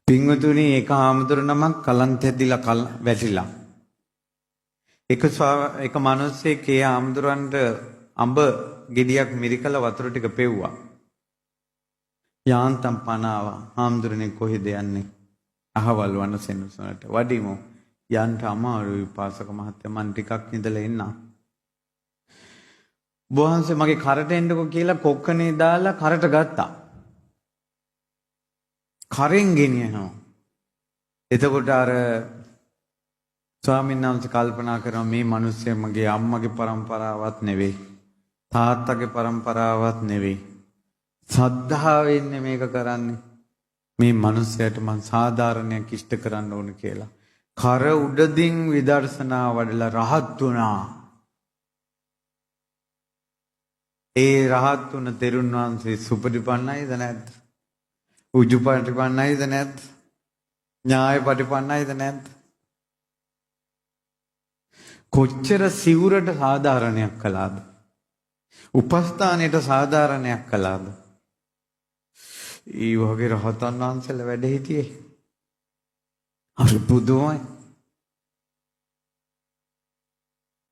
පින්වතුනි, එක හාමුදුරු නමක් කලන්ත හැදිලා වැටිලා. එක එක මිනිස්සෙක් ඒ හාමුදුරන්ට අඹ ගෙඩියක් මිරිකලා වතුර ටික පෙව්වා. යාන්තම් පණ ආවා. හාමුදුරනේ කොහෙද යන්නේ? අහවල් වන සෙනසුනට වඩිමු. යන්න අමාරුයි උපාසක මහත්තයා, මං ටිකක් ඉඳලා එන්නම්. ඔබ වහන්සේ මගේ කරට එන්නකෝ කියලා කොක්කනේ දාලා කරට ගත්තා. කරෙන් ගෙනියනවා. එතකොට අර ස්වාමීන් වහන්සේ කල්පනා කරනවා, මේ මිනිස්සයා මගේ අම්මගේ පරම්පරාවක් නෙවෙයි, තාත්තගේ පරම්පරාවක් නෙවෙයි, සද්ධාවෙන් මේක කරන්නේ. මේ මිනිස්සයාට මං සාධාරණයක් ඉෂ්ට කරන්න ඕන කියලා. කර උඩදින් විදර්ශනා වඩලා රහත් වුණා. ඒ රහත් වුණ තෙරුන් වහන්සේ සුපටිපන්නයිද නැද්ද? උජුපටිපන්නයිද නැද්ද? ඥායපටිපන්නයිද නැද්ද? කොච්චර සිවුරට සාධාරණයක් කළාද? උපස්ථානයට සාධාරණයක් කළාද? ඒ වගේ රහතන් වහන්සේලා වැඩ හිටියේ. අර පුදුමයි.